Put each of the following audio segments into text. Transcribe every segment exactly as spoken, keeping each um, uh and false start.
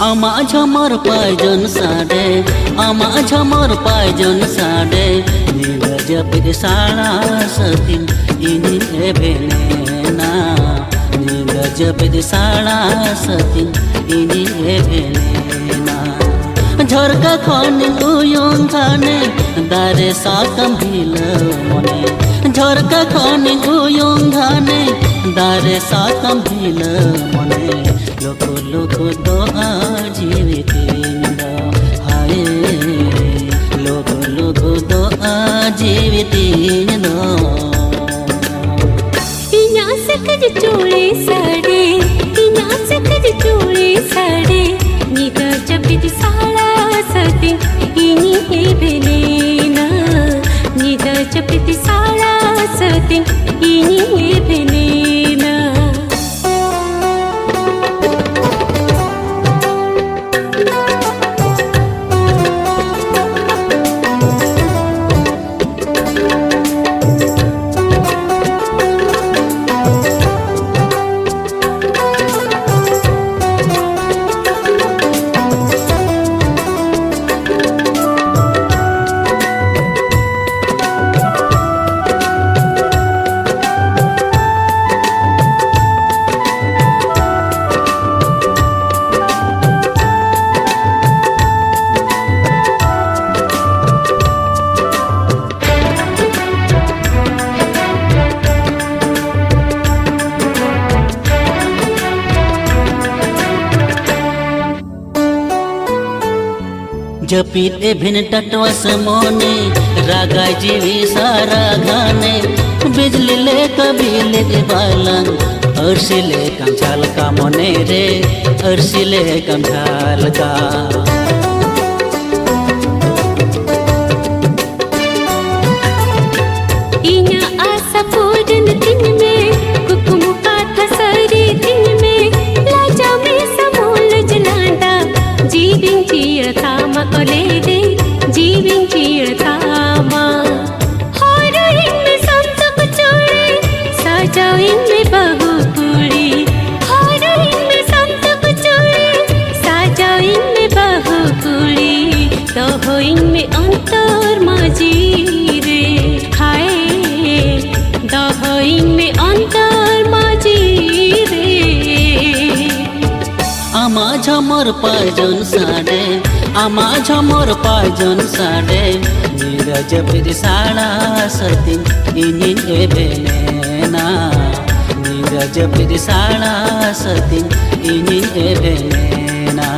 ᱟᱢᱟᱜ ᱡᱷᱚᱢᱚᱨ ᱯᱟᱭᱡᱚᱱ ᱥᱟᱰᱮ, ᱟᱢᱟᱜ ᱡᱷᱚᱢᱚᱨ ᱯᱟᱭᱡᱚᱱ ᱥᱟᱰᱮ, ᱧᱤᱫᱟᱹ ᱡᱟᱹᱯᱤᱫ ᱥᱟᱲᱟ ᱥᱟᱹᱛᱤᱧ ᱤᱧᱤᱧ ᱮᱵᱷᱮᱱᱮᱱᱟ᱾ ᱧᱤᱫᱟᱹ ᱡᱟᱹᱯᱤᱫ ᱥᱟᱲᱟ ᱥᱟᱹᱛᱤᱧ ᱤᱧᱤᱧ ᱮᱵᱷᱮᱱᱮᱱᱟ᱾ ᱡᱷᱚᱨᱠᱟ ᱠᱷᱚᱱᱤᱧ ᱩᱭᱩᱝ ᱠᱷᱟᱱᱮ, ᱫᱟᱨᱮ ᱥᱟᱠᱟᱢ ᱦᱤᱞᱟᱹᱣ ᱢᱚᱱᱮ᱾ ᱡᱷᱚᱨᱠᱟ ᱠᱷᱚᱱᱤᱧ ᱩᱭᱩᱝ ᱠᱷᱟᱱᱮ, ᱫᱟᱨᱮ ᱥᱟᱠᱟᱢ ᱦᱤᱞᱟᱹᱣ ᱢᱚᱱᱮ᱾ ᱞᱩᱠᱩ ᱞᱩᱠᱩ ᱫᱚ ᱟᱨ ᱡᱤᱣᱤ ᱛᱤᱧ ᱫᱚ, ᱦᱟᱭ, ᱞᱩᱠᱩ ᱞᱩᱠᱩ ᱫᱚ ᱟᱨ ᱡᱤᱣᱤ ᱛᱤᱧ ᱫᱚ᱾ ᱤᱧᱟᱜ ᱥᱮᱠᱮᱡ ᱪᱩᱲᱤ ᱥᱟᱹᱲᱤ, ᱤᱧᱟᱜ ᱥᱮᱠᱮᱡ ᱪᱩᱲᱤ ᱥᱟᱹᱲᱤ, ᱧᱤᱫᱟᱹ ᱡᱟᱹᱯᱤᱫ ᱥᱟᱲᱟ ᱥᱟᱹᱛᱤᱧ ᱤᱧᱤᱧ ᱮᱵᱷᱮᱱᱮᱱᱟ᱾ ᱧᱤᱫᱟᱹ ᱡᱟᱹᱯᱤᱫ ᱥᱟᱲᱟ ᱥᱟᱹᱛᱤᱧ ᱤᱧᱤᱧ ᱮᱵᱷᱮᱱᱮᱱᱟ᱾ ᱡᱟᱹᱯᱤᱫ ᱮᱵᱷᱮᱱ ᱴᱟᱴᱣᱟᱥ ᱢᱚᱱᱮ, ᱨᱟᱜᱟᱭ ᱡᱤᱣᱤ ᱥᱟᱨᱟ ᱜᱷᱟᱱᱮ᱾ ᱵᱤᱡᱽᱞᱤ ᱞᱮᱠᱟ ᱵᱤᱞᱤᱫ ᱵᱟᱞᱟᱝ, ᱟᱹᱨᱥᱤ ᱞᱮᱠᱟᱢ ᱡᱷᱟᱞᱠᱟ ᱢᱚᱱᱮ ᱨᱮ, ᱟᱹᱨᱥᱤ ᱞᱮᱠᱟᱢ ᱡᱷᱟᱞᱠᱟ᱾ ᱤᱧᱟᱜ ᱟᱥᱟ ᱯᱩᱨᱟᱹᱱ ᱛᱤᱧ ᱢᱮ, ᱠᱩᱠᱢᱩ ᱠᱟᱛᱷᱟ ᱥᱟᱹᱨᱤ ᱛᱤᱧ ᱢᱮ, ᱞᱟᱡᱟᱣ ᱢᱮ ᱥᱟᱢᱩᱞ ᱞᱟᱸᱫᱟ, ᱡᱤᱣᱤᱧ ᱡᱤᱭᱟᱹᱲ ᱛᱟᱢᱟ ᱠᱚᱞᱮ ᱨᱮ, ᱡᱤᱣᱤᱧ ᱡᱤᱭᱟᱹᱲ ᱛᱟᱢᱟ᱾ ᱦᱚᱨᱚᱜ ᱤᱧ ᱢᱮ ᱥᱟᱢᱛᱚᱠ ᱪᱩᱲᱤ, ᱥᱟᱡᱟᱣ ᱤᱧ ᱢᱮ ᱵᱟᱹᱦᱩ ᱠᱩᱲᱤ, ᱦᱚᱨᱚᱜ ᱤᱧ ᱢᱮ ᱥᱟᱢᱛᱚᱠ ᱪᱩᱲᱤ, ᱥᱟᱡᱟᱣ ᱡᱷᱚᱢᱚᱨ ᱯᱟᱭᱡᱚᱱ ᱥᱟᱰᱮ, ᱟᱢᱟᱜ ᱡᱷᱚᱢᱚᱨ ᱯᱟᱭᱡᱚᱱ ᱥᱟᱰᱮ, ᱧᱤᱫᱟᱹ ᱡᱟᱹᱯᱤᱫ ᱥᱟᱲᱟ ᱥᱟᱹᱛᱤᱧ ᱤᱧᱤᱧ ᱮᱵᱷᱮᱱᱮᱱᱟ᱾ ᱧᱤᱫᱟᱹ ᱡᱟᱹᱯᱤᱫ ᱥᱟᱲᱟ ᱥᱟᱹᱛᱤᱧ ᱤᱧᱤᱧ ᱮᱵᱷᱮᱱᱮᱱᱟ᱾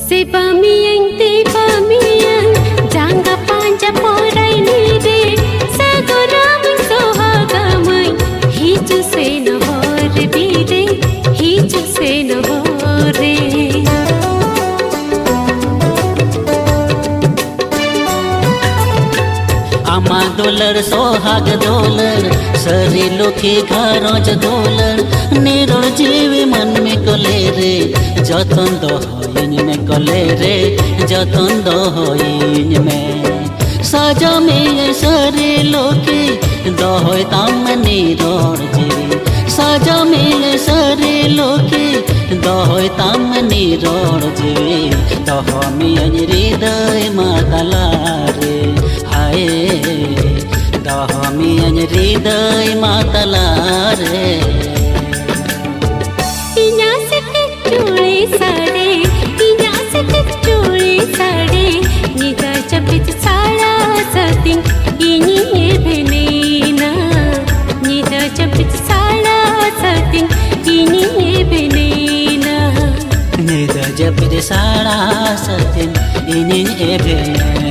ᱥᱮᱵᱟ ᱢᱮᱭᱟᱹᱧ, ᱫᱮᱵᱟ ᱢᱮᱭᱟᱹᱧ, ᱡᱟᱸᱜᱟ ᱯᱟᱸᱡᱟ ᱯᱚᱨᱟᱭᱱᱤ ᱨᱮ, ᱥᱟᱹᱜᱩᱱᱟᱢᱟᱹᱧ, ᱥᱚᱦᱟᱜᱟᱢᱟᱹᱧ, ᱦᱤᱡᱩᱜ ᱥᱮᱱᱚᱜ ᱦᱚᱨ ᱵᱤᱨ ᱨᱮ, ᱦᱤᱡᱩᱜ ᱥᱮᱱᱚᱜ ᱦᱚᱨ ᱨᱮ᱾ ᱟᱢᱟᱜ ᱫᱩᱞᱟᱹᱲ ᱥᱚᱦᱟᱜ ᱫᱩᱞᱟᱹᱲ, ᱥᱟᱹᱨᱤ ᱞᱩᱠᱷᱤ ᱜᱷᱟᱨᱚᱸᱡᱽ ᱫᱩᱞᱟᱹᱲ, ᱱᱤᱨᱚᱲ ᱡᱤᱣᱤ ᱢᱟᱹᱱᱢᱤ ᱠᱚᱞᱮ ᱨᱮ, ᱡᱚᱛᱚᱱ ᱫᱚᱦᱚᱭᱤᱧ ᱢᱮ ᱠᱚᱞᱮ ᱨᱮ, ᱡᱚᱛᱚᱱ ᱫᱚᱦᱚᱭᱤᱧ ᱢᱮ᱾ ᱥᱟᱡᱟᱣ ᱢᱮᱭᱟᱹᱧ ᱥᱟᱹᱨᱤ ᱞᱩᱠᱷᱤ, ᱫᱚᱦᱚᱭ ᱛᱟᱢ ᱱᱤᱨᱚᱲ ᱡᱤᱣᱤ᱾ ᱥᱟᱡᱟᱣ ᱢᱮᱭᱟᱹᱧ ᱥᱟᱹᱨᱤ ᱞᱩᱠᱷᱤ, ᱫᱚᱦᱚᱭ ᱛᱟᱢ ᱱᱤᱨᱚᱲ ᱡᱤᱣᱤ᱾ ᱫᱚᱦᱚ ᱢᱮᱭᱟᱹᱧ ᱦᱨᱤᱫᱟᱹᱭ ᱢᱟ ᱛᱟᱞᱟᱨᱮ, ᱦᱟᱭ᱾ ᱫᱚᱦᱚ ᱢᱮᱭᱟᱹᱧ ᱦᱨᱤᱫᱟᱹᱭ ᱢᱟ ᱛᱟᱞᱟᱨᱮ᱾ ᱤᱧᱟᱜ ᱥᱮᱴᱮᱡ ᱪᱩᱲᱤ ᱥᱟᱹᱲᱤ, ᱤᱧᱟᱜ ᱥᱮᱴᱮᱡ ᱪᱩᱲᱤ ᱥᱟᱹᱲᱤ, ᱧᱤᱫᱟᱹ ᱡᱟᱹᱯᱤᱫ ᱥᱟᱲᱟ ᱥᱟᱹᱛᱤᱧ ᱤᱧᱤᱧ ᱮᱵᱷᱮᱱᱮᱱᱟ᱾ ᱧᱤᱫᱟᱹ ᱡᱟᱹᱯᱤᱫ ᱥᱟᱲᱟ ᱥᱟᱹᱛᱤᱧ ᱤᱧᱤᱧ ᱮᱵᱷᱮᱱᱮᱱᱟ᱾ ᱧᱤᱫᱟᱹ ᱡᱟᱹᱯᱤᱫ ᱥᱟᱲᱟ ᱥᱟᱹᱛᱤᱧ ᱤᱧᱤᱧ ᱮᱵᱷᱮᱱᱮᱱᱟ᱾